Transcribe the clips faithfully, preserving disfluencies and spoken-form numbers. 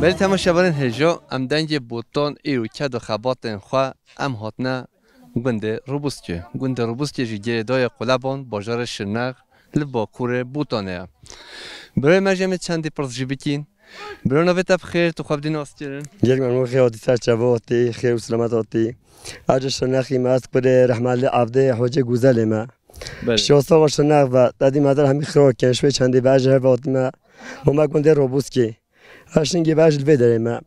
Belê temaşevanên hêja, em dengê botan ê û ked û xebatên xwe em hatine gundê Rûbûskê. Gundê Rûbûskê jî girêdayê Quleban, bajarê Şirnex, li bakurê Botanê ye. Birayê me jî em ê çendî pirs jî bikîn. Biro, navê te bi xêr, tu xwe bidî naskirin. Gelek memnûn, xêr hatî, ser çava hatî, xêr û selamet hatî. Ez ji Şirnexî me, ez kurê rehmetli Evdê Hocê Guzelê me. Belê. Şiyosa wa Şirnex ve, te dî me der hemî xira ken, şwê çendî ve ez ji her ve hatî me. Û me gundê Rûbûskê. Her şingê be ji li vê derê me.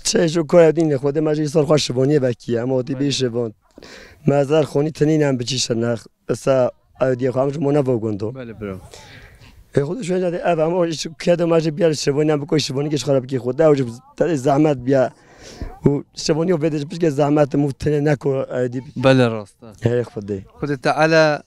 Çe ji ku ev dîn li Xwedê me jî sal xwe şivaniyê vekiye. Em otî bî şivan. Me zer xonî tinî nem biçî Şirnex. Esa ew diye xwe em ji mona vo gundo. Belê bro. E, Xwedê şuên de ev em o iş kede me jî biya şivanî nem biko şivanî geç xarab ki Xwedê ew ji te zahmet biya. Û şivanî o vê de ji pişke zahmet mu tine neko ew dî. Belê rast e. Hey Xwedê. Xwedê Teala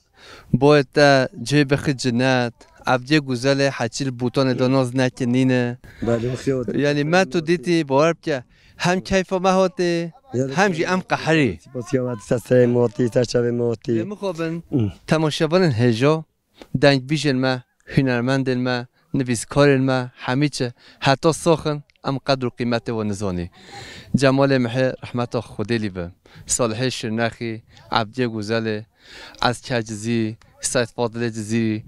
Boyê te cihê bixî cinet, evdiyê guzelê heçî li Bûtanê de naz neke nîne. Belê, xiyot. Yanî me tu dîtî, bawer bike, hem keyfa me hatî, hem jî em qeherî. Spasiya we, ser serê me hatî, ser çavê me hatî. Lê mixabin, Hı. temaşevanên hêja, dengbîjên me, hunermendên me, nivîskarên me, hemî çi, heta soxin, em qedr û qîmetê we nizanî. Cemalê Mihê, rehmeta Xwedê lî be. Salihê Şirnexî, Evdiyê Guzelê, Esker Cizîrî, Seyîd Fadilê Cizîrî,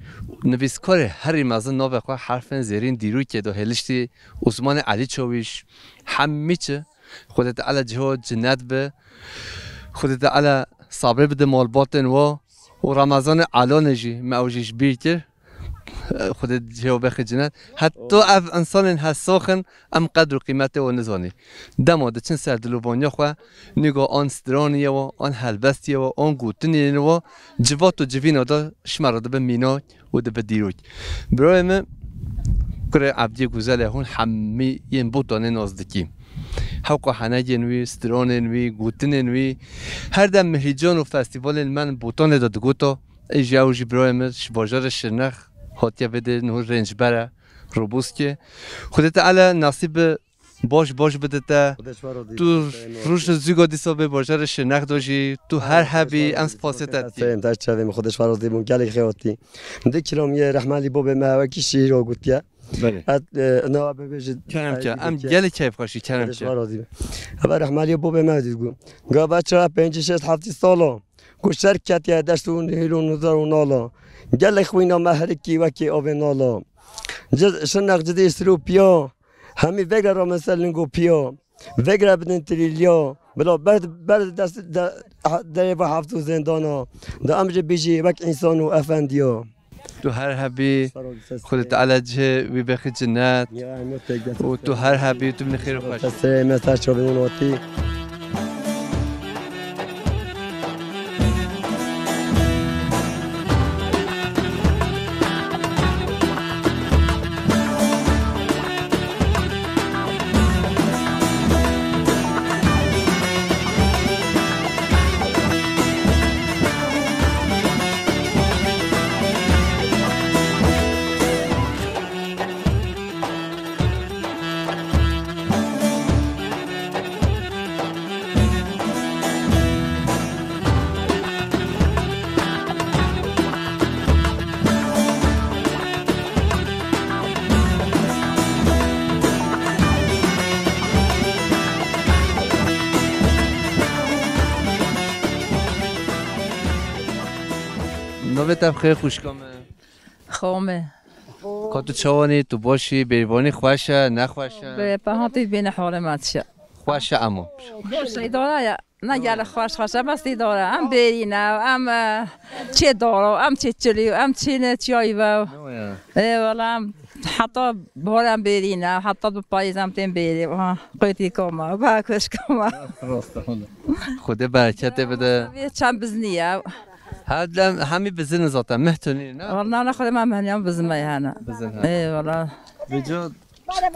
nivîskarê herî mezin navê xwe herfên zêrîn dîrokê de hêliştî Osmanê Elî Çawîş, hemî çi, Xwedê Teala ciho cinet bi, Xwedê Teala sabrê bide malbatên wa û Remezanê Elanê jî me ew jî ji bîr kir. Xwedê cihê we bexî cinet. Heta ev insanên hesoxin em qedr û qîmetê we nizanî. Dema diçin ser dilovaniya xwe, nîgo an straniyê we, an helbestiyê we, an gotinên we, civat û civîna de ji me re dibe mînak û dibe dîrok. Birayê min, kurê Evdiyê Guzelê hûn hemî yên Botanê nas dikî. Hewqa henegên wî, stranên wî, gotinên wî, her dem mihrîcan û festîvalên me Botanê de digota, Ê jî ew jî birayê min ji bajarê Şirnex hatiye vê dê niho rêncber e, Rûbûskê. Xwedê Teala nasîb bi baş baş bide te. Xwedê ji we razî Tu be, roj li zûga dîsa bê bajarê Şirnex de jî tu her hebî em spasê te dikî. Em te çavê min Xwedê ji we razî bûn gelek xêwatî. Di kilamiyê rehmelî bobê me wekî şîîr o gotiye. Belê. Et, e, nawa bibêjit. Kerem ke, em gelek keyf xweşî kerem ke. Xwedê ji we razî be. Heve rehmelî bobê me dît got. Gava çira pêncî şêst heftî sala. Ku şer ketiye deşt û hîl û nizar û nala. Gelek xwîna me herikî wekî avê nala. Ci-, şinek cidî sir û piya. Hemî vegre ramin ser ling û piya. Vegre bidin tirîliya. Bila ber, ber dest de, derê ve heft û zêndana. De em jî bijî wek însan û efendiya. Tu her hebî, Xwedê Teala cihê wî bexî cinet. Ya, em tek dest û tu her hebî, tu min xêr û xweş. Serê me ser çavê hûn hatî. Navê te bi xêr xwişka me. Xome. Ka tu çawanî, tu baş î, bêrvanî xweş e, nexweş e? Be, pe hatî bêne halê me çi? Xweş e emo. Xweş e, îdare ye. Ne gelek xweş, xweş e, bes îdare. Em bêrî ne, em, e, çê daro, em çê çilî, em çê ne çiyayî ve. Ne ya? Ê, wela em heta bahar em bêrî ne, heta bi payîz em tên bêrî. Ha, qêtî koma, ba kuş koma. Rast e, wela. Xwedê bereketê bide. Vê çend biznî ye. Her dem hemî bizin zaten, meh tu nî, ne? Wala ne xwedê me mehniyan bizin me hene. Bizin hene. Ê, wala. Vêca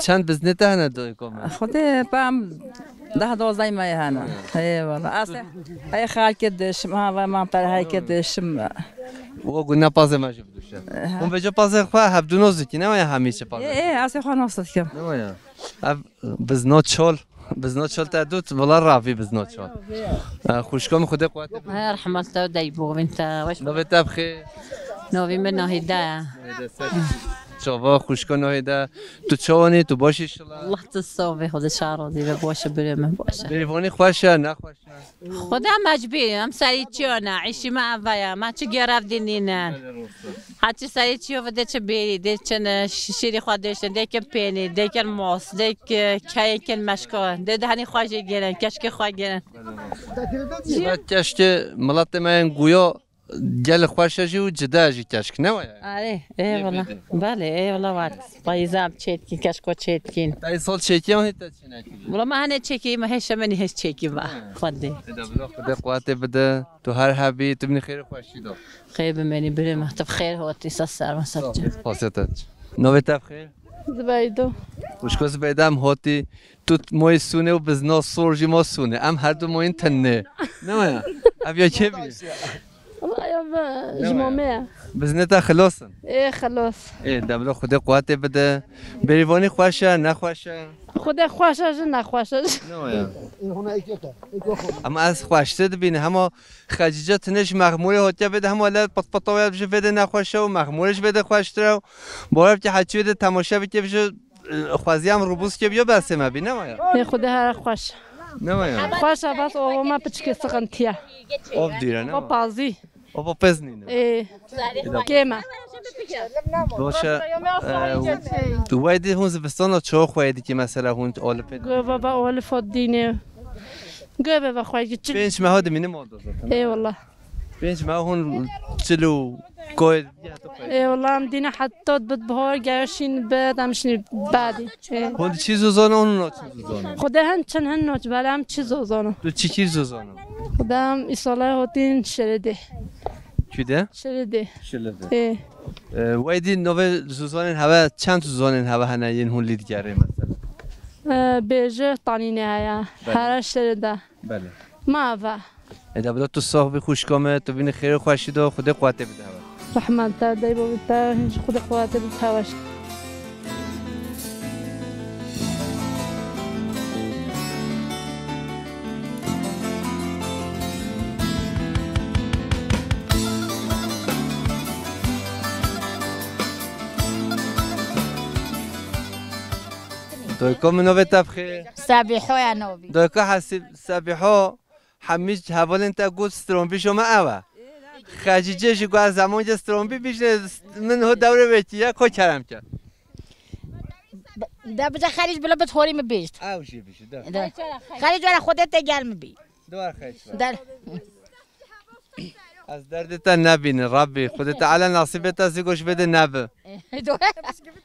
çend biznê te hene dayika me? Xwedê pam deh dozdeh me hene. Ê, wala. Ase, ey xalke dişim, ha, ve man per herke dişim. O gün ne pazê me jî biduşe. Hûn vêca pazê xwe hevdu noz dikî, ne waya hemî çi pazê? Ê, ê, ase xwe nas dikim. Ne waya? Ev bizna çol. Bizna çol te dût, vila ravî bizna çol. E, xwişka min Xwedê quwetê bide. Her rehmet te dey bû, vin te weş. Navê te bi xêr? Navê min Nahîde ye. Nahîde, ser. Çava xwişka nahê de. Tu çawanî, tu baş îşila? Allah tu sağ be, Xwedê çar razî be, baş e, birê min baş e. Bêrîvanî xweş e, ne xweş e? Xwedê mecbûr, em serî çiyo ne, îşî me ev e, me çi gerev dî nîne. Heçî serî çiyo ve dê çi bêrî, dê çi ne, şî-, şîrî xwe dêştin, dê kin pênî, dê kin mas, dê ki-, keyê kin meşka, dê de henî xwe jê gêrin, keşkê xwe gêrin. Keşkê miletê me yên guya Gelê xweş e jî û cide jî keşk, ne waya? Arê, eyvallah. Belê, eyvallah var. Payîza em çêtkîn, keşko çêtkîn. Pey sol çêkiyan hî te çênekî? Wala me hene çêkî, me hêşe me nî hêş çêkî va. Xwedê. Eda bila Xwedê quwetê bide. Tu her hebî, tu binî xêr û xweşî do. Xêr bimenî, birê me. Te bi xêr hotî, sa ser me ser çe. Xosiyet et. Navê te bi xêr? Zibeydo. Xwişko Zibeyda em hotî. Tu moyê sûnê û bizna sor jî ma sûnê. Em her du moyên tenê. Ne waya? Ev ya kê bî? Vay be, ji mamê ye. Biznê te xilos in? Ê, xilos. Ê, deblo Xwedê quwetê bide. Bêrîvanî xweş e, nexweş e? Xwedê xweş e ji, nexweş e ji. Ne waya? Ama ez xweştir dibînim. Hema Xecîce tine ji mexmûrê hotiye vê de hema le pitpita wê ji vê de nexweş e û mexmûrê ji vê de xweştir e. Bawer bike heçî wê de temaşe bike bije, e, xweziyam rûbûskê biyo besê me bî, ne waya? Ê Xwedê here xweş. Ne waya? Xweş e, bes ova me piçkê sixintiye. Ov dîre, ne waya? Ova pazî. Ova pez nîne. Ê, kêm e. Baş e, e, tu wey dî hûn zivistana çawa xweyê dikî mesela hûn olifê? Go baba olifot dîne. Go baba xweyê çi? Pênc meha dimîne mal da zaten. Ê wallah. Pênc meha hûn çil û koyê. Ê wallah em dîne heta bid bihar gere şîn bid em şîn badî. Ê. Hûn çi zozana hûn na çi zozana? Xwedê hin çin hin noç bela em çi zozana. Tu çi kîr zozana? Xwedê em îsalay hotin şeredê. Kü de? Şeredê. Şeredê. Ê. E, wey dî nove zozanên heve, çend zozanên heve hene yên hûn lî digerê mesela? E, bêje tanîne heye. Belê. Here şerede. Belê. Ma ve. Eda bila tu sax bî xwişka me, tu bînî xêr û xweşî de, Xwedê quwetê bide hewe. Rehmet te, dey bavê te, hîn jî Xwedê quwetê bide hewe. Doyka min navê te bixê? Sebîho ya navî. Doyka Hesîb, Sebîho. Hemî hevalên te got, stranbîja me ew e. Xecîcê jî got, ez zemankê stranbî bîjine, min ho dewrê wekî ye, ko kerem ke. De bize Xelîc bila bit horî min bîst. Ew jî bîjî, de. De. Xelîc were Xwedê te gel min bî. Dua xeş be. Der. Ez derdê te nebînim, Rabbî. Xwedê Teala nasîbê te zî goş bêde nebe. Dua.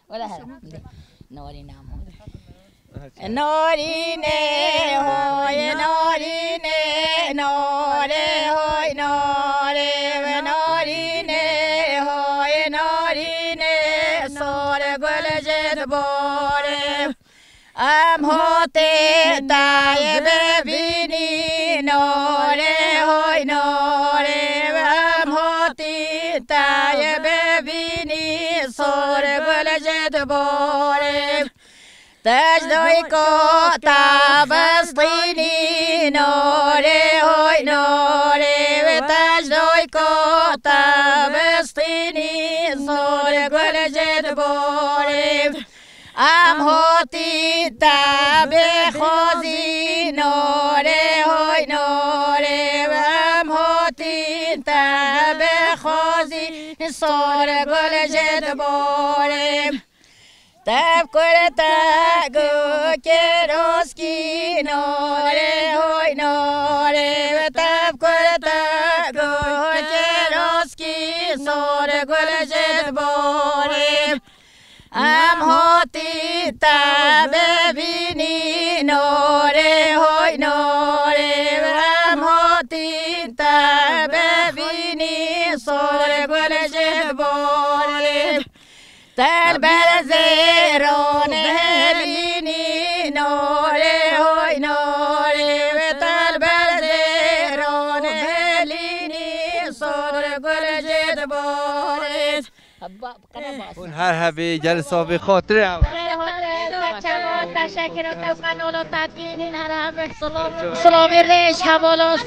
Wala her. Norî namo. Norîne hoy, norîne, nore hoy, nore ve norîne hoy, norîne, sor gul jê dibore. Em hotê te yê bibînî, nore hoy, nore ve em hotê te yê bibînî, sor gul jê dibore. Tecdoyko tabistînî, norê hoy norê, tecdoyko tabistînî, sor gul jê diborê. Em hotî te bixwazî, norê hoy norê, em hotî te bixwazî, sor gul jê diborê. Tev kurte go keroskî, norê hoy norê, tev kurte go keroskî, sor gul jê diborê. Em hotî te bibînî, norê hoy norê, em hotî te bibînî, sor gul jê diborê. Te li ber zêron helînî, norê hoy norê, we te li ber zêron helînî, sor gul jê diborê. Hûn her hebî, gel sax bî, xatirê ew. Teşekkür ederim. Kanalo Tatbînîn her hebî. Silavê rêş hevalos.